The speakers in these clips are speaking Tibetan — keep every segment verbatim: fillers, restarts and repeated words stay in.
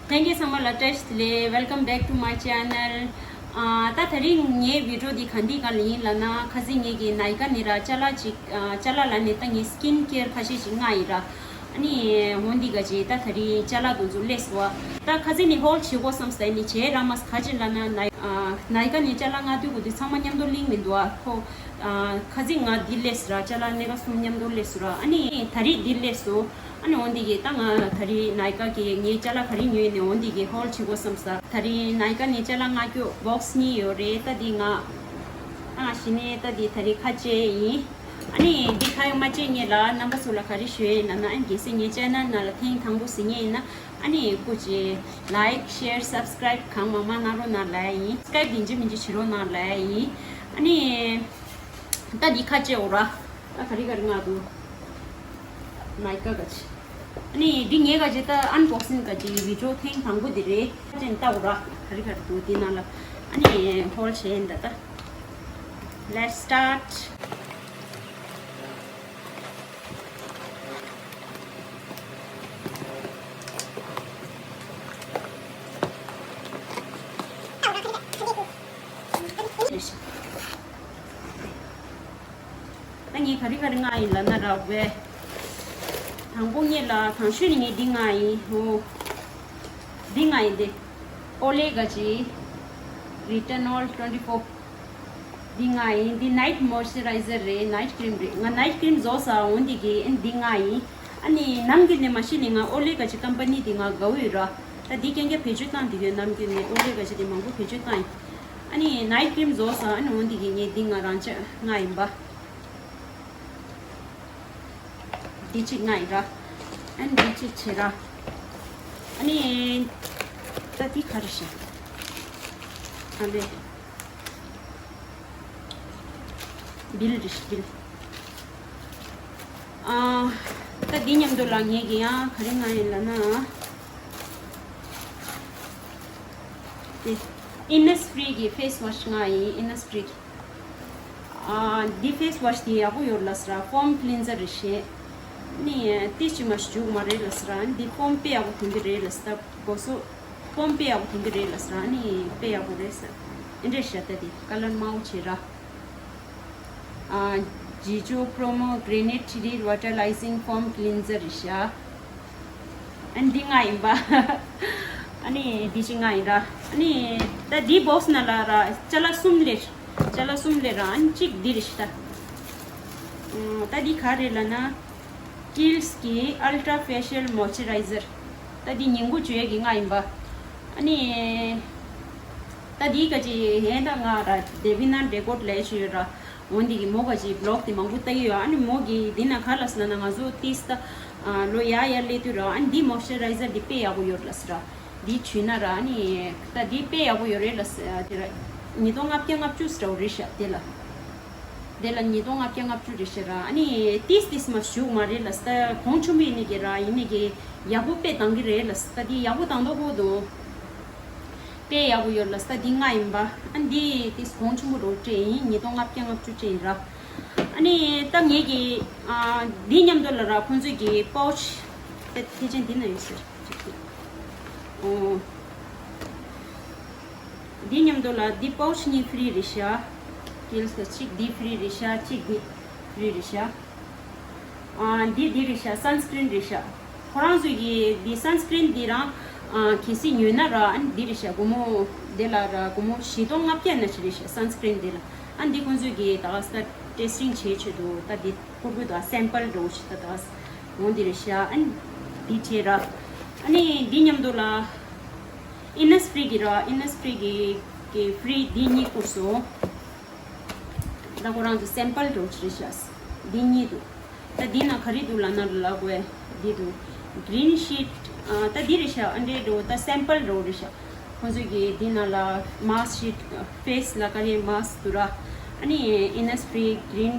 ལྷན་རྒྱས་ཚང་མ་ལ་བཀྲ་ཤིས་བདེ་ལེགས། Welcome back to my channel. ཨ་ད་དེ་རིང་ངའི་བི་ཌི་ཡོ་འདི་ག་འདི་ག་ལ་ཡིན་ལབ་ན། ཁ་སང་ངེད་ཀྱི་ནཱི་ཀ་ནས་ར་ཅ་ལག་ཅིག་ཨ་ཅ་ལག་ལབ་ནས་ད་ངས་སི་ཀིན་ཀེར་ཁ་ཤས་ཅིག་མངགས་ཡིན་ར། ཨ་ནི་འོ་འདི་ག་ཅིག་ད་དེ་རིང་ཅ་ལག་དེ་ཚོ་སླེབས་སོང་། ད་ཁ་སང་ནས་ཧོལ་བྱེད་དགོས་བསམ་ཟེར་ནས་བྱས་ར་མ་སོང་། ག་ཅི་ལབ་ན་ནཱི་ཨ་ནཱི་ཀ་ནས་ཅ་ལག་མངགས་དུས་གོ་དུས་ཚང་མ་མཉམ་དུ་ལིང་མི་འདུག་ཨ། ཁོ་ཨ་ཁ་སང་ང་འདི་སླེབས་སོང་ར། ཅ་ལག་སྣ་ཁ་གསུམ་མཉམ་དུ་སླེབས་སོང་ར། ཨ་ནི་ད་རིང་འདི་སླེབས་སོང་། ཨ་ནི་འོ་འདི་གི་ད་ང་ད་རིང་ནཱི་ཀ་གི་ངའི་ཅ་ལག་ག་རེ་ཉོས་ནས་འོ་འདི་གི་ཧོལ་བྱེད་དགོས་བསམ་ས། ད་རིང་ནཱི་ཀ་ནས་ཅ་ལག་མངགས་རྒྱུ་བོག་སི་གཉིས་ཡོད་རེད། ད་འདི་ང་ཨ་གཞི་ནས་ད་འདི་ད་རིང་ཁ་ཕྱེ་ཡིན། ཨ་ནི་འདི་ཁ་ཡོད་མ་ཕྱེ་སྔོན་ལ་རྣམ་པ་ཚོ་ལ་ག་རེ་ཞུ་ཡིན་ལབ་ན། ཨ་ནི་གལ་སྲིད་ངའི་ཅེ་ནལ་ནང་ལ་ཐེངས་དང་པོ་གཟིགས་མཁན་ཡིན་ན། ཨ་ནི་སྐུ་མཁྱེན་ལའིཀ་ཤེར་སབ་སི་ཀ་རའིབ་གང་མང་མང་གནང་རོགས་གནང་ལབ་ཡིན། སབ་སི་ཀ་རའིབ་ཡིན་གཅིག་མིན་གཅིག་བྱེད་རོགས་གནང་ལབ་ཡིན། ཨ་ནི་ད་འདི་ཁ་ཕྱེ་འོ་ར། ད་ག་རེ་ག་རེ་མངགས་འདུག་ནཱི་ཀ་ག་ཅིག་ཨ་ནི་འདི་ངས་ག་ཅིག་ད་ཨན་བོག་སིང་ག་ཅིག་བི་ཌི་ཡོ་ཐེངས་དང་པོ་འདི་རེད། ཅན་ལྟ་འོ་ར། ག་རེ་ག་རེ་འདུག་འདི་ནང་ལ། ཨ་ནི་ཧོལ་བྱས་ཡིན་ད་ད། Let's start. ད་ངས་ག་རེ་ག་རེ་མངགས་ཡིན་ལབ་ན་ར་བས། དང་པོ་ངས་ལ་དང་ཤོས་ནི་ངས་འདི་མངགས་ཡིན། ཧོ། འདི་མངགས་ཡིན་ཏེ། ཨོ་ལེ་ག་ཅིག Retinol twenty four. འདི་མངགས་ཡིན། འདི་ནའིཊ་མོ་ཨིས་ཅར་རའི་ཛར་རེད། ནའིཊ་ཀི་རིམ་རེད། ང་ནའིཊ་ཀི་རིམ་བཟོ་ས་འོ་འདི་གི་ཨ་ནི་འདི་མངགས་ཡིན། ཨ་ནི་ནམ་རྒྱུན་ནས་མ་གཞི་ནས་ང་ཨོ་ལེ་ག་ཅིག་ཀམ་པ་ནི་འདི་ང་དགའ་བོ་ཡོད་ར། ད་འདི་རྐྱང་རྐྱང་བེད་སྤྱོད་བཏང་འདི་ཡོད། ནམ་རྒྱུན་ནས་ཨོ་ལེ་ག་ཅིག་འདི་མང་པོ་བེད་སྤྱོད་བཏང་ཡིན། ཨ་ནི་ནའིཊ་ཀི་རིམ་བཟོ་ས་ཨ་ནི་འོ་འདི་གི་ངས་འདི་ང་རང་ཅག་མངགས་ཡིན་པ། འདི་གཅིག་མངགས་ཡིན་ར། ཨ་ནི་འདི་གཅིག་བྱེད་ར། ཨ་ནི་ད་འདི་ག་རེ་ཤག་ཨ་ལེ། བིལ་རེད་ཤག་བིལ། ཨ་ད་འདི་མཉམ་དུ་ལ་ངས་ཀྱི་ཡང་ག་རེ་མངགས་ཡིན་ལབ་ན། དེ་ཨིན་ནི་སི་ཕི་རི་གི་ཕེ་སི་ཝ་ཤི་མངགས་ཡིན། ཨིན་ནི་སི་ཕི་རི་གི། ཨ་འདི་ཕེ་སི་ཝ་ཤི་དེ་ཡག་པོ་ཡོད་ལབ་ས་ར། ཕོམ་ཀི་ལིན་ཛར་རེད་ཤག་ནི་ཏིས་ཅི་མ་ཞུགས་མ་རེད་ལབ་ས་ར། འདི་ཕོམ་དཔེ་ཡག་པོ་ཐོན་གི་རེད་ལབ་ས། ད་གོ་སོ་ཕོམ་དཔེ་ཡག་པོ་ཐོན་གི་རེད་ལབ་ས་ར། ནི་དཔེ་ཡག་པོ་རེད་ས། ཨེ་འདྲས་ཤག་ད་དེ་ཀ་ལར་དམར་པོ་བྱས་ར། ཨ་ཇི་ཇུ་པྲོ་མོ་གྲེ་ནེཊ་རི་ཝི་ཊ་ལའི་ཟིང་ཕོམ་ཀི་ལིན་ཛར་རེད་ཤག་ཨ་འདི་མངགས་ཡིན་པ། ཨ་ནི་འདི་ཅིག་མངགས་ཡིན་ར། ཨ་ནི་ད་འདི་བོག་སི་ནང་ལ་ར་ཅ་ལག་གསུམ་སླེབས། ཅ་ལག་གསུམ་སླེབས་ར། ཨ་ནི་གཅིག་འདི་རེད་ཤག་ད་ཨ་ད་འདི་ག་རེ་ལབ་ན། ཀིལ་སི་གི་ཨལ་ཊ་ར་ཕེ་ཤལ་མོ་ཨིས་ཅར་རའི་ཛར། ད་འདི་ཉིན་གུང་བྱུག་ཡས་ཀྱི་མངགས་ཡིན་པ། ཨ་ནི་ད་འདི་ག་ཅིག་ཧེ་ད་ང་ར་དེ་བི་ན་ཌེ་གོ་ཊ་ལས་བྱོས་ཡོད་ར། འོ་འདི་གི་མོ་ག་ཅིག་བི་ལོག་དེ་མང་པོ་ལྟ་གི་ཡོད། ཨ་ནི་མོ་གི་འདི་ན་ག་ལབ་སོང་ན་ང་ཚོ་ཏིས་ད་ལོ་ཡ་ཡ་སླེབས་དུས་ར། ཨ་ནི་འདི་མོ་ཨིས་ཅར་རའི་ཛར་འདི་དཔེ་ཡག་པོ་ཡོད་ལབ་ས་ར། འདི་བྱུགས་ན་ར། ཨ་ནི་ད་འདི་དཔེ་ཡག་པོ་ཡོད་རེད་ལབ་ས་དེ་ར། ཉིས་སྟོང་ལྔ་བརྒྱ་ལྔ་བཅུ་ཟེར་བ་རེད་ཤག་དེ་ལ། དེ་ལ་ཉིས་སྟོང་ལྔ་བརྒྱ་ལྔ་བཅུ་རེད་ཤག་ར། ཨ་ནི་ཏིས་ཏིས་མ་ཞུགས་མ་རེད་ལབ་ས། ད་གོང་ཆུང་པོ་ཡིན་ནི་གི་ར། ཡིན་ནི་གི་ཡག་པོ་དཔེ་བཏང་གི་རེད་ལབ་ས། ད་འདི་ཡག་པོ་བཏང་མདོག་ཁ་པོ་འདུག་དཔེ་ཡག་པོ་ཡོད་ལབ་ས། ད་འདི་མངགས་ཡིན་པ། ཨ་འདི་ཏིས་གོང་ཆུང་པོ་རུ་སྤྲད་ཡིན། ཉིས་སྟོང་ལྔ་བརྒྱ་ལྔ་བཅུ་སྤྲད་ཡིན་ར། ཨ་ནི་ད་ངེད་ཀྱི་ཨ་འདི་མཉམ་དུ་ལ་ར་ཁོང་ཚོས་ཀྱི་པའོ་ཆི་དེ་ཐེག་ཆེན་འདི་ན་ཡོད་ཟེར། ཨོ། འདི་མཉམ་དུ་ལ་འདི་པའོ་ཆི་གཉིས་ཕི་རི་རེད་ཤག་ཀིལ་སི་གཅིག་འདི་ཕི་རི་རེད་ཤག་གཅིག་འདི་ཕི་རི་རེད་ཤག་ཨ་འདི་འདི་རེད་ཤག་སན་སི་ཀི་རིན་རེད་ཤག་ཁོ་རང་ཚོ་གི་འདི་སན་སི་ཀི་རིན་འདི་རང་ཨ་གལ་སྲིད་ཉོས་ན་ར། ཨ་འདི་རེད་ཤག་སྒོར་མོ་དེ་ལ་ར་སྒོར་མོ་བཞི་སྟོང་ལྔ་བརྒྱ་ན་ཅིག་རེད་ཤག་སན་སི་ཀི་རིན་དེ་ལ། ཨ་འདི་ཁོང་ཚོས་གི་ད་ག་ས་ཊེ་སི་ཊིང་བྱེད་ཆེད་དུ་ད་འདི་ཁུར་གི་འདུག་སེམ་པལ་འདྲ་བོ་ཞིག་ད་ད་འོ་འདི་རེད་ཤག་ཨ་འདི་བྱས་ར། ཨ་ནི་འདི་མཉམ་དུ་ལ་ཨིན་ནི་སི་ཕི་རི་གི་ར། ཨིན་ནི་སི་ཕི་རི་གི་གི་ཕི་རི་འདི་གཉིས་བསྐུར་སོང་། ད་ཁོ་རང་ཚོ་སེམ་པལ་འདྲ་བོ་ཞིག་རེད་ཤག་འདི་གཉིས་འདུག་ད་འདི་ན་ག་རེ་འདུག་ལབ་ན་ལབ་དགོས། འདི་འདུག་གི་རིན་ཤིཊ། ཨ་ད་འདི་རེད་ཤག་ཨ་འདྲའི་འདྲ་བོ་ད་སེམ་པལ་འདྲ་བོ་རེད་ཤག་ཁོང་ཚོས་ཀྱི་འདི་ནང་ལ་མཱ་སི་ཀི་ཤིཊ། ཕེ་སི་ལ་དཀར་ཡོལ་མཱ་སི་ཀི་འདུག་ར། ཨ་ནི་ཨིན་ནི་སི་ཕི་རི་གི་རིན།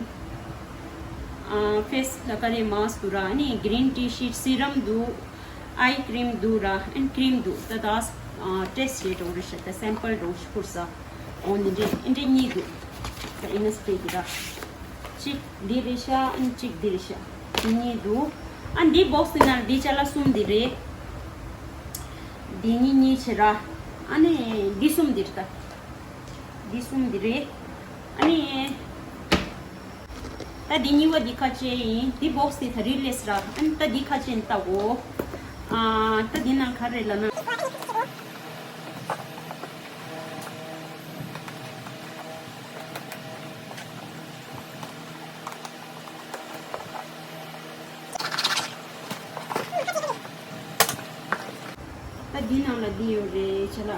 ཨ་ཕེ་སི་ལ་དཀར་ཡོལ་མཱ་སི་ཀི་འདུག་ར། ཨ་ནི་གི་རིན་ཊི་ཤིཊ། སི་རམ་འདུག་ཨའི་ཀི་རིམ་འདུག་ར། ཨན་ཀི་རིམ་འདུག་ད་ད་ཨ་ཊེ་སི་ཊི་བྱེད་འགྲོ་རེད་ཤག་ད་སེམ་པལ་འགྲོ་ཤག་ཁུར་ས། འོ་འདི་འདྲས་འདི་འདྲས་གཉིས་འདུག་ད་ཨིན་ནི་སི་ཕི་རི་གི་ར། གཅིག་འདི་རེད་ཤག་ཨན་གཅིག་འདི་རེད་ཤག་འདི་གཉིས་འདུག་ཨ་འདི་བོག་སི་ནང་འདི་ཅ་ལག་གསུམ་འདི་རེད། འདི་གཉིས་གཉིས་བྱེད་ར། ཨ་ནི་འདི་གསུམ་འདི་རེད་ད། འདི་གསུམ་འདི་རེད། ཨ་ནི། ད་འདི་གཉིས་པ་འདི་ཁ་ཕྱེ་ཡིན། འདི་བོག་སི་དེ་ད་རིལ་ལེས་ར། ཨ་ནི་ད་འདི་ཁ་ཕྱེ་ཡིན་ལྟ་གོ། ཨ། ད་འདི་ནང་ག་རེ་ལབ་ན། ད་འདི་ནང་ལ་འདི་ཡོད་རེད་ཆ་ལགས།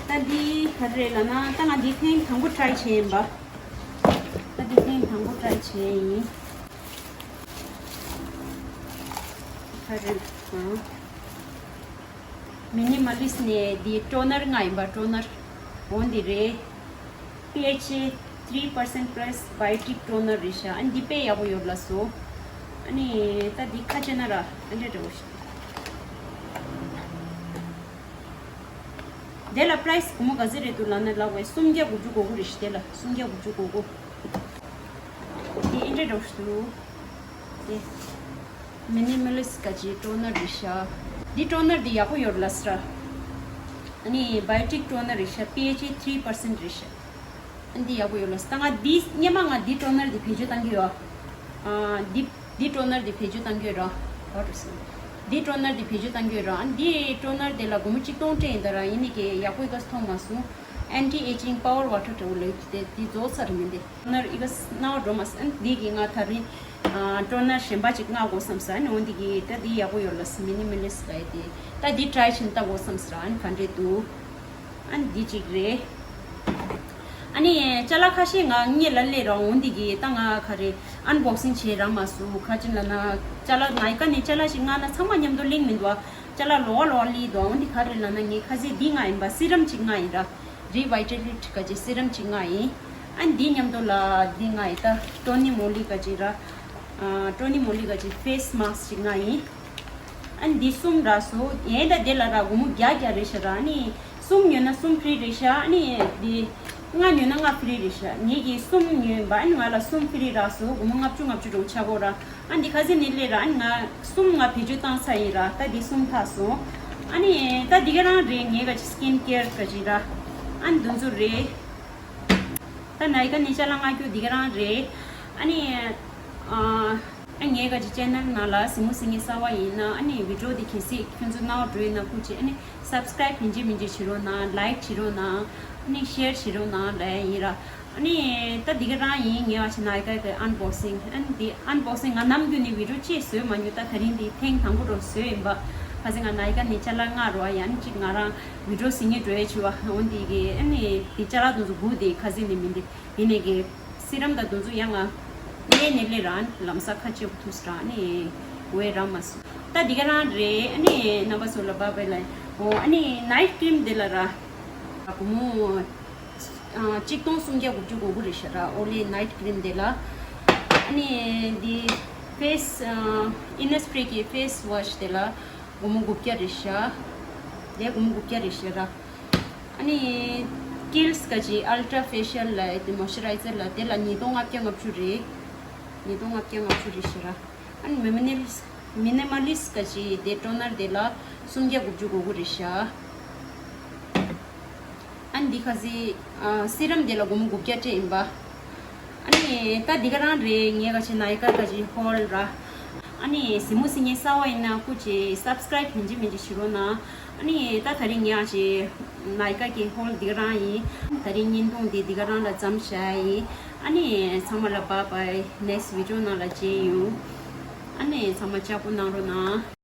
ད་འདི་ག་རེ་རེད་ལབ་ན། ད་ང་འདི་ཐེངས་དང་པོ་ཊྲའི་བྱས་ཡིན་པ། ད་འདི་ཐེངས་དང་པོ་ཊྲའི་བྱས་ཡིན། ག་རེ་རེད། ཨང་། མི་ནི་མ་ལིས་ནས་འདི་ཊོ་ནར་མངགས་ཡིན་པ། ཊོ་ནར། འོ་འདི་རེད། པི་ཨེཆ་ཨེ་three percent plus biotic toner རེད་ཤག་ཨ་འདི་དཔེ་ཡག་པོ་ཡོད་ལགས་སོ། ཨ་ནི་ད་འདི་ཁ་ཕྱེ་ན་ར། ཨ་འདྲ་འདྲ་བོ་ཞིག་དེ་ལ་པ་རའི་སི་སྒོར་མོ་ག་ཚོད་རེད་འདུག་ལབ་ན་ལགས་པས་སུམ་བརྒྱ་དགུ་བཅུ་གོ་དགུ་རེད་ཤག་དེ་ལ་སུམ་བརྒྱ་དགུ་བཅུ་གོ་དགུ། འདི་ཨེ་འདྲ་འདྲ་བོ་ཞིག་འདུག་དེ། མི་ནི་མ་ལིས་ག་ཅིག་ཊོ་ནར་རེད་ཤག་འདི་ཊོ་ནར་འདི་ཡག་པོ་ཡོད་ལགས་སོ། ཨ་ནི་བའི་ཡོ་ཊིག་ཊོ་ནར་རེད་ཤག་པི་ཨེཆ་ཨེ་three percent རེད་ཤག་ཨ་འདི་ཡག་པོ་ཡོད་ལགས་སོ། ད་ང་འདི་སྔོན་མ་ང་འདི་ཊོ་ནར་འདི་བེད་སྤྱོད་བཏང་གི་ཡོད། ཨ། འདི་འདི་ཊོ་ནར་འདི་བེད་སྤྱོད་བཏང་གི་ཡོད་ར། ཝ་ཊར་སོ། འདི་ཊོ་ནར་འདི་བེད་སྤྱོད་བཏང་གི་ཡོད་ར། ཨ་འདི་ཊོ་ནར་དེ་ལ་སྒོར་མོ་གཅིག་སྟོང་སྤྲད་ཡིན་ད་ར། ཡིན་ནི་གི་ཡག་པོ་ཡི་ག་མཐོང་མ་སོང་། Anti Aging Power Water འདྲ་བོ་ལབ་ཀྱི་དེ་འདི་རྫོགས་ཚར་མིན་ཏེ། ནར་ཨི་ག་སྣང་བ་འགྲོ་མ་སོང་། འདི་གི་ང་ད་རིང་ཨ་ཊོ་ནར་གཞན་པ་ཅིག་མངག་དགོས་བསམ་ས། ཨ་ནི་འོ་འདི་གི་ད་འདི་ཡག་པོ་ཡོད་ལགས་སོ། མི་ནི་མ་ལིས་ལབ་ཡ་དེ། ད་འདི་ཊྲའི་བྱས་ནས་ལྟ་དགོས་བསམ་ས་ར། ཨ་ནི་ག་འདྲས་འདུག་ཨ་ནི་འདི་གཅིག་རེད། ཨ་ནི་ཅ་ལག་ཁ་ཤས་ང་སྔོན་ལ་སླེབས་ར། འོ་འདི་གི་ད་ང་ག་རེ་ཨན་བོག་སིང་བྱས་རག་མ་སོང་། ག་ཅི་ལབ་ན་ཅ་ལག་ནའི་ཀ་ནས་ཅ་ལག་ཅིག་མངགས་ན་ཚང་མ་མཉམ་དུ་ལིང་མི་འདུག་བ། ཅ་ལག་ལོགས་ལོགས་ལིང་འདུག་འོ་འདི་ག་རེ་ལབ་ན་ངས་ཁ་ཤས་འདི་མངགས་ཡིན་པ། སི་རམ་ཅིག་མངགས་ཡིན་ར། རི་ཝའི་ཊ་ལི་ཊི་ག་ཅིག་སི་རམ་ཅིག་མངགས་ཡིན། ཨ་ནི་འདི་མཉམ་དུ་ལ་འདི་མངགས་ཡིན། ད་ཊོ་ནི་མོ་ལི་ག་ཅིག་ར། ཨ་ཊོ་ནི་མོ་ལི་ག་ཅིག་ཕེ་སི་མཱ་སི་ཅིག་མངགས་ཡིན། ཨ་ནི་འདི་གསུམ་རག་སོང་། ཡིན་ད་དེ་ལ་ར་སྒོར་མོ་བརྒྱ་བརྒྱ་རེད་ཤག་ར། ཨ་ནི་གསུམ་ཉོས་ན་གསུམ་ཕི་རི་རེད་ཤག་ཨ་ནི་འདི་ལྔ་ཉོས་ན་ལྔ་ཕི་རི་རེད་ཤག་ངེད་ཀྱིས་གསུམ་ཉོས་པ། ཨ་ནི་ང་ལ་གསུམ་ཕི་རི་རག་སོང་། སྒོར་མོ་ལྔ་བཅུ་ལྔ་བཅུ་འདྲ་བོ་ཆགས་ཀྱི་ཡོད་ར། ཨ་འདི་ཁ་སང་ནས་སླེབས་ར། ཨ་ནི་ང་གསུམ་ང་བེད་སྤྱོད་བཏང་ཚར་ཡིན་ར། ད་འདི་གསུམ་ཚར་སོང་། ཨ་ནི་ད་འདི་ག་རང་རེད། ངའི་ག་ཅིག་སི་ཀིན་ཀེར་ག་ཅིག་ར། ཨ་ནི་འདི་ཚོ་རེད། ད་ནའི་ཀ་ནས་ཅ་ལག་མངགས་རྒྱུ་འདི་ག་རང་རེད། ཨ་ནི། ཨ། ཨ་ངའི་ག་ཅིག་ཅེ་ནལ་ནང་ལ་གཟིགས་མོ་གཟིགས་མཁན་གསར་པ་ཡིན་ན། ཨ་ནི་བི་ཌི་ཡོ་འདི་གལ་སྲིད་ཁྱོད་ཚོ་རྣ་བར་འགྲོ་ཡིན་ན་སྐུ་མཁྱེན། ཨ་ནི་སབ་སི་ཀ་རའིབ་ཡིན་གཅིག་མིན་གཅིག་བྱེད་རོགས་གནང་། ལའིཀ་བྱེད་རོགས་གནང་། ཨ་ནི་ཤེར་བྱེད་རོགས་གནང་ལབ་ཡ་ཡིན་ར། ཨ་ནི་ད་འདི་ག་རང་ཡིན། ངའི་བ་ཆེ་ནའི་ཀ་གི་ཨན་བོག་སིང་། ཨ་ནི་འདི་ཨན་བོག་སིང་ང་ནམ་རྒྱུན་ནས་བི་ཌི་ཡོ་ཅིག་བཟོས་མ་མྱོང་། ད་ད་རིང་འདི་ཐེངས་དང་པོ་འདྲ་བོ་བཟོས་ཡིན་པ། ཁ་སང་ང་ནའི་ཀ་ནས་ཅ་ལག་མངགས་རོགས། ཡང་ཅིག་ང་རང་བི་ཌི་ཡོ་གཟིགས་མཁན་འགྲོ་ཡ་བྱེད་པ། འོ་འདི་གི་ཨ་ནི་འདི་ཅ་ལག་དེ་ཚོ་སྒུག་བསྡད། ཁ་སང་ནས་མི་འདི་ཡིན་ནས་གི་སི་རམ་དང་དེ་ཚོ་ཡང་ང་སྔོན་ནས་སླེབས་ར། ལམ་སང་ཁ་ཕྱེ་བ་ཐུག་སོང་ར། ཨ་ནི་འོ་ཡ་རག་མ་སོང་། ད་འདི་ག་རང་རེད། ཨ་ནི་རྣམ་པ་ཚོ་ལ་བྷའི་བྷའི་ལབ། འོ་ཨ་ནི་ནའིཊ་ཀི་རིམ་འདི་ལ་ར། སྒོར་མོ་ཨ་གཅིག་སྟོང་སུམ་བརྒྱ་དགུ་བཅུ་གོ་དགུ་རེད་ཤག་ར། ཨོ་ལེ་ནའིཊ་ཀི་རིམ་དེ་ལ། ཨ་ནི་འདི་ཕེ་སི་ཨ་ཨིན་ནི་སི་ཕི་རི་གི་ཕེ་སི་ཝ་ཤི་དེ་ལ་སྒོར་མོ་དགུ་བརྒྱ་རེད་ཤག་དེ་སྒོར་མོ་དགུ་བརྒྱ་རེད་ཤག་ར། ཨ་ནི་ཀིལ་སི་ག་ཅིག་ཨལ་ཊ་ར་ཕེ་ཤལ་ལབ་ཡ་དེ་མོ་ཨིས་ཅར་རའི་ཛར་ལ་དེ་ལ་ཉིས་སྟོང་ལྔ་བརྒྱ་ལྔ་བཅུ་རེད། ཉིས་སྟོང་ལྔ་བརྒྱ་ལྔ་བཅུ་རེད་ཤག་ར། ཨ་ནི་མི་མི་ནི་ལི་སི་མི་ནི་མ་ལི་སི་ག་ཅིག་དེ་ཊོ་ནར་དེ་ལ་སུམ་བརྒྱ་དགུ་བཅུ་གོ་དགུ་རེད་ཤག་ཨ་ནི་འདི་ཁ་སི་ཨ་སི་རམ་དེ་ལ་སྒོར་མོ་དགུ་བརྒྱ་སྤྲད་ཡིན་པ། ཨ་ནི་ད་འདི་ག་རང་རེད། ངའི་ག་ཅིག་ནའི་ཀ་ག་ཅིག་ཧོལ་ར། ཨ་ནི་གཟིགས་མོ་གཟིགས་མཁན་གསར་པ་ཡིན་ན་སྐུ་མཁྱེན་སབ་སི་ཀ་རའིབ་ཡིན་གཅིག་མིན་གཅིག་བྱེད་རོགས་གནང་། ཨ་ནི་ད་ད་རིང་ངའི་ག་ཅིག་ནའི་ཀ་གི་ཧོལ་འདི་ག་རང་ཡིན། ད་རིང་བརྙན་ཐུང་འདི་འདི་ག་རང་ལ་མཚམས་བཞག་ཡིན། ཨ་ནི་ཚང་མ་ལ་བྷའི་བྷའི། ནེག་སི་ཊི་བི་ཌི་ཡོ་ནང་ལ་མཇལ་ཡོང་། ཨ་ནི་ཚང་མ་ལྕགས་པོ་གནང་རོགས་གནང་།